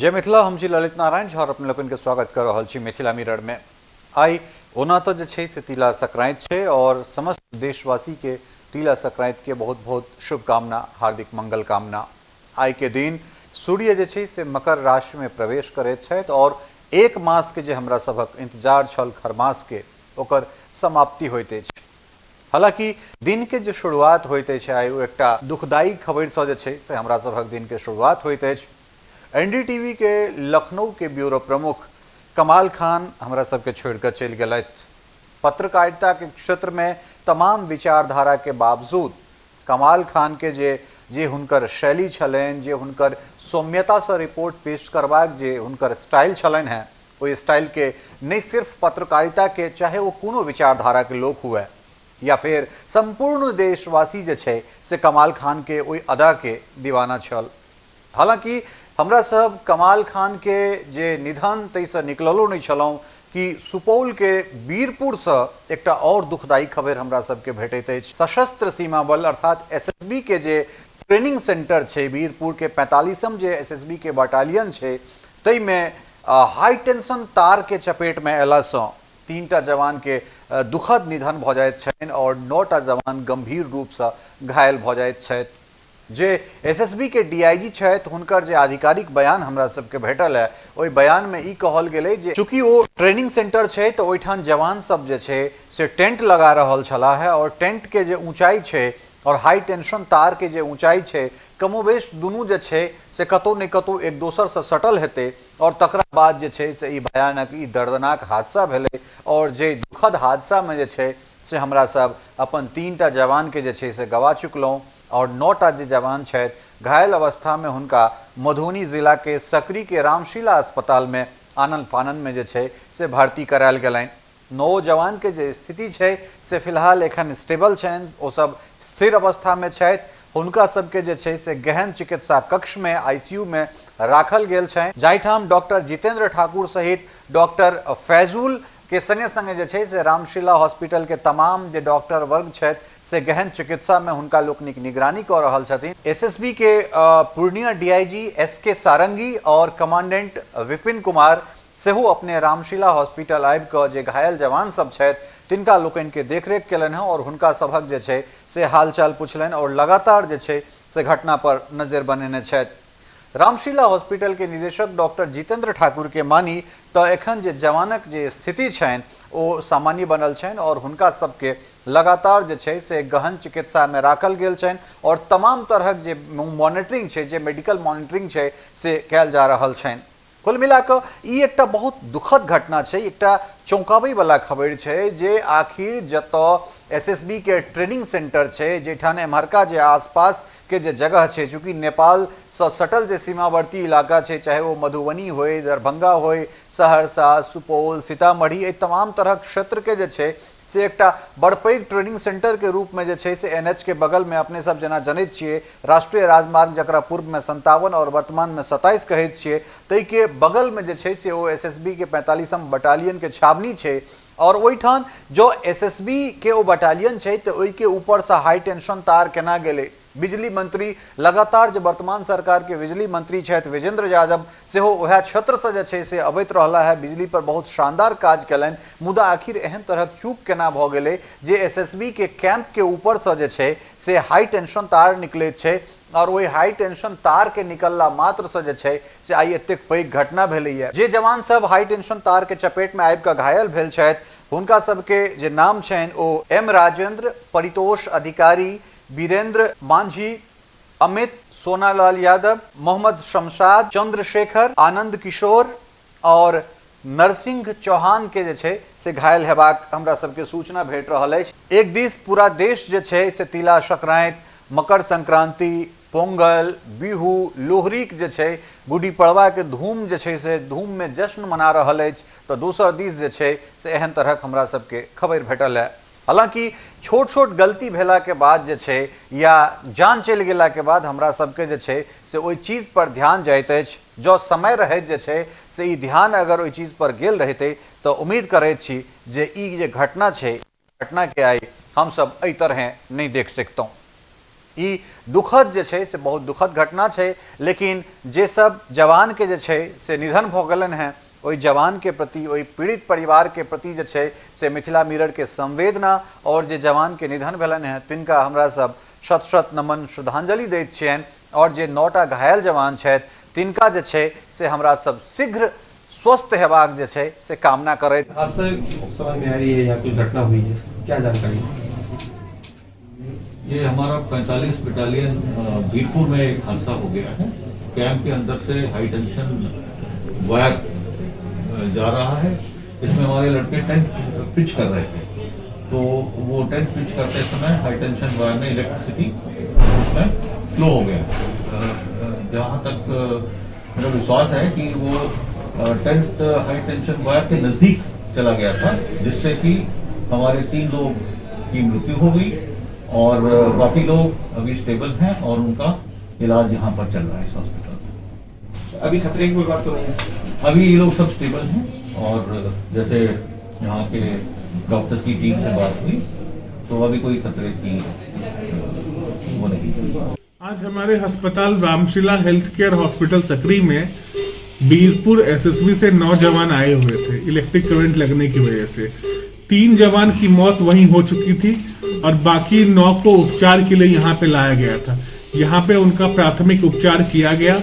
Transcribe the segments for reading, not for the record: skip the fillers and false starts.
जय मिथिला। हम छी ललित नारायण झा और अपने लोकनि के स्वागत कर रहल छी मिथिला मिरर में। आइ ओना तो जे छै से तिला संक्रांति छै और समस्त देशवासी के तिला संक्रांति के बहुत बहुत शुभकामना, हार्दिक मंगल कामना। आइ के दिन सूर्य जे छै से मकर राशि में प्रवेश करैत छथि और एक मास के जे हमरा सभक इंतजार छल खरमास के, ओकर समाप्ति होइत अछि। हालांकि दिन के जे शुरुआत होइत अछि आइ, ओ एकटा दुखदायी खबरिसँ जे छै से हमरा सभक दिन के शुरुआत होइत अछि। एनडीटीवी के लखनऊ के ब्यूरो प्रमुख कमाल खान हमरा सबके छोड़ि कऽ चलि गेलथि। पत्रकारिता के क्षेत्र में तमाम विचारधारा के बावजूद कमाल खान के जे जे हुनकर शैली छलनि, जे हुनकर सौम्यतासँ रिपोर्ट पेश करबाक जे हुनकर स्टाइल छलनि हेँ, ओहि स्टाइल के नहि सिर्फ पत्रकारिता के, चाहे ओ कोनो विचारधारा के लोक हुए या फेर सम्पूर्ण देशवासी जे छै से कमाल खान के ओहि अदा के दीवाना छल। हालांकि हमरा सब कमाल खान के जे निधन ताहिसँ निकललो नहि छलहुँ कि सुपौल के वीरपुरसँ एकटा आओर दुखदायी खबरि हमरा सबके भेटैत अछि। सशस्त्र सीमा बल अर्थात एसएसबी के जे ट्रेनिंग सेंटर छै वीरपुर के 45म जे एसएसबी के बटालियन छै ताहिमे हाई टेंशन तार के चपेट में अयलासँ 3टा जवान के दुखद निधन भऽ जाइत छनि और 9टा जवान गंभीर रूपसँ घायल भऽ जाइत छथि। जे एसएसबी के डीआईजी छथि हुनकर जे आधिकारिक बयान हमरा सबके भेटल है, ओहि बयान में ई कहल गेलै जे चूँकि ओ ट्रेनिंग सेंटर छै तऽ ओहिठाम जवान सब जे छै से टेंट लगा रहल छलाह है और टेंट के जे ऊंचाई छै और हाई टेंशन तार के जे ऊंचाई छै कमोबेश दुनू जे छै से कतौ ने कतौ एक दोसर से सटल हेतै और तकरा बाद जे छै से ई भयानक, ई दर्दनाक हादसा भेलै और जे दुखद हादसा में जे छै से हमरा सब अपन 3टा जवान के जे छै से गवा चुकलहुँ और 9टा जे जवान छथि घायल अवस्था में हुनका मधुबनी जिला के सकरी के रामशिला अस्पताल में आनन फानन में जे छै से भर्ती करायल गेलनि। 9 जवान के जे स्थिति छै से फिलहाल एखन स्टेबल छनि, ओ सब स्थिर अवस्था में छथि। हुनका सबके जे छै से गहन चिकित्सा कक्ष में आईसीयू में राखल गेल छनि, जाहिठाम डॉक्टर जितेंद्र ठाकुर सहित डॉक्टर फैजुल के संगे संगे जे छै से रामशिला हॉस्पिटल के तमाम जे डॉक्टर वर्ग छथि से गहन चिकित्सा में हुनका लोकनिक निगरानी कऽ रहल छथिन। एसएसबी के पूर्णिया डीआईजी एस के सारंगी और कमांडेंट विपिन कुमार सेहो अपने रामशिला हॉस्पिटल आबि कऽ जे घायल जवान सब छथि तिनका लोकनि के देखरेख केलनि हँ और हुनका सभक जे छै से हालचाल पुछलनि और लगातार जे छै से घटना पर नजरि बनेने छथि। रामशिला हॉस्पिटल के निदेशक डॉक्टर जितेंद्र ठाकुर के मानी तऽ एखन जे जवानक जे स्थिति छनि ओ सामान्य बनल छनि और हुनका सबके लगातार जे छै से गहन चिकित्सा में राखल गेल छनि और तमाम तरहक जे मॉनिटरिंग छै, जे मेडिकल मॉनिटरिंग छै से कयल जा रहल छनि। कुल मिला कऽ ई एकटा बहुत दुखद घटना छै, एकटा चौंकाबै वाला खबरि छै जे आखिर जतऽ एसएसबी के ट्रेनिंग सेंटर छै, जाहिठाम एम्हरका जे आसपास के जे जगह छै, चूँकि नेपाल सँ सटल जे सीमावर्ती इलाका छै, चाहे ओ मधुबनी होय, दरभंगा होय, सहरसा, सुपौल, सीतामढ़ी, एहि तमाम तरहक क्षेत्र के जे छै से एकटा बड़ पैघ ट्रेनिंग सेंटर के रूप में जे छै से एनएच के बगल में अपने सब जेना जनैत छियै, राष्ट्रीय राजमार्ग जकरा पूर्व में 57 और वर्तमान में 27 कहैत छियै, ताहिके बगल में जे छै से ओ एसएसबी के 45म बटालियन के छावनी छै और ओहिठाम जो एसएसबी के ओ बटालियन छै तऽ ओहिके ऊपरसँ हाई टेंशन तार केना गेलै। बिजली मंत्री लगातार जे वर्तमान सरकार के बिजली मंत्री छथि विजेंद्र यादव सेहो वएह क्षेत्रसँ जे छै से अबैत रहला है, बिजली पर बहुत शानदार काज केलनि, मुदा आखिर एहन तरहक चूक केना भऽ गेलै जे एसएसबी के कैंप के ऊपरसँ जे छै से हाई टेंशन तार निकलैत छै और ओहि हाई टेंशन तार के निकलला मात्रसँ जे छै से आइ एतेक पैघ घटना भेलैए। जे जवान सब हाई टेंशन तार के चपेट में आबि कऽ घायल भेल छथि हुनका सबके जे नाम छनि ओ एम राजेंद्र, परितोष अधिकारी, वीरेंद्र मांझी, अमित, सोनालाल यादव, मोहम्मद शमशाद, चंद्रशेखर, आनंद किशोर और नरसिंह चौहान के जे छै से घायल हेबाक हमरा सबके सूचना भेट रहल अछि। एक दिस पूरा देश जे छै से तिला संक्रांति, मकर संक्रांति, पोंगल, बिहू, लोहरीक जे छै गुड़ी पड़वा के धूम जे छै से धूम में जश्न मना रहल अछि, तऽ दोसर दिस जे छै से एहन तरहक हमरा सबके खबरि भेटल है। हालांकि छोट छोट गलती भेलाके बाद जे छै या जान चलि गेलाके बाद हमरा सबके जे छै से ओहि चीज पर ध्यान जाइत अछि। जँ समय रहैत जे छै से ई ध्यान अगर ओहि चीज पर गेल रहितै तऽ उम्मीद करैत छी जे ई जे घटना छै, घटनाके आइ हमसब एहि तरहें नहि देख सकितहुँ। ई दुखद जे छै से बहुत दुखद घटना छै, लेकिन जे सब जवान के जे छै से निधन भऽ गेलनि हेँ, ओहि जवान के प्रति, ओहि पीड़ित परिवार के प्रति जे छै से मिथिला मिरर के संवेदना और जे जवान के निधन भेलनि हेँ तिनका हमरा सब शत शत नमन श्रद्धांजलि दैत छियनि और जे 9टा घायल जवान छथि तिनका जे छै से हमरा सब शीघ्र स्वस्थ हेबाक जे छै से कामना करैत। हादसा समझ में आ रही है या कोई घटना हुई है, क्या जानकारी है? ये हमारा 45 बटालियन बीरपुर में एक हादसा हो गया है। कैंप के अंदर से हाई टेंशन वायर जा रहा है, इसमें हमारे लड़के टेंट पिच कर रहे थे, तो वो टेंट पिच करते समय हाई टेंशन वायर में इलेक्ट्रिसिटी उसमें फ्लो हो गया। जहाँ तक मेरा विश्वास है कि वो टेंट हाई टेंशन वायर के नज़दीक चला गया था, जिससे कि हमारे 3 लोग की मृत्यु हो गई और बाकी लोग अभी स्टेबल हैं और उनका इलाज यहाँ पर चल रहा है इस हॉस्पिटल में। अभी खतरे की कोई बात तो नहीं है? अभी ये लोग सब स्टेबल हैं और जैसे यहाँ के डॉक्टर्स की टीम से बात हुई तो अभी कोई खतरे की वो नहीं। आज हमारे अस्पताल Ramshila health care hospital Sakri में बीरपुर एसएसबी से 9 जवान आए हुए थे इलेक्ट्रिक करंट लगने की वजह से। 3 जवान की मौत वहीं हो चुकी थी और बाकी 9 को उपचार के लिए यहाँ पे लाया गया था। यहाँ पे उनका प्राथमिक उपचार किया गया,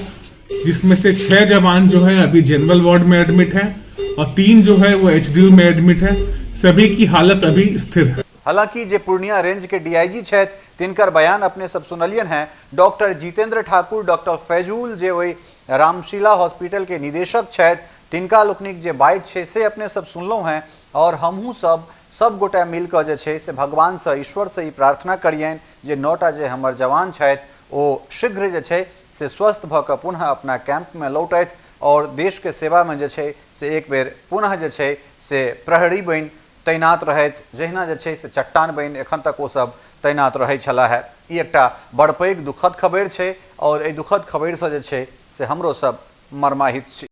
जिसमें से 6 जवान जो है अभी जनरल वार्ड में एडमिट हैं और 3 जो है वो एचडीयू में एडमिट हैं। सभी की हालत अभी स्थिर है। हालांकि जे पूर्णिया रेंज के डीआईजी छथि तिनकर बयान अपने सब सुनलियन हैं। डॉक्टर जितेंद्र ठाकुर, डॉक्टर फैजूल जे ओहि रामशिला हॉस्पिटल के निदेशक छथि तिनका लोकनिक जे बाइट छै से अपने सब सुनलहुँ हैं और हमहूँ सब गोटा मिलकर जे छै से भगवान से, ईश्वर से ई प्रार्थना करियनि जे 9टा जे हमर जवान छथि ओ शीघ्र जे छै से स्वस्थ भऽ कऽ पुनः अपना कैंप में लौटथि और देश के सेवा में जे छै से एक बेर पुनः जे छै से प्रहरी बनि तैनात रहथि, जहिना जे छै से चट्टान बनि एखन तक ओ सब तैनात रहै छलाह है। ई एकटा बड़ पैघ दुखद खबरि छै और एहि दुखद खबरिसँ जे छै से हमरो सब मर्माहित छी।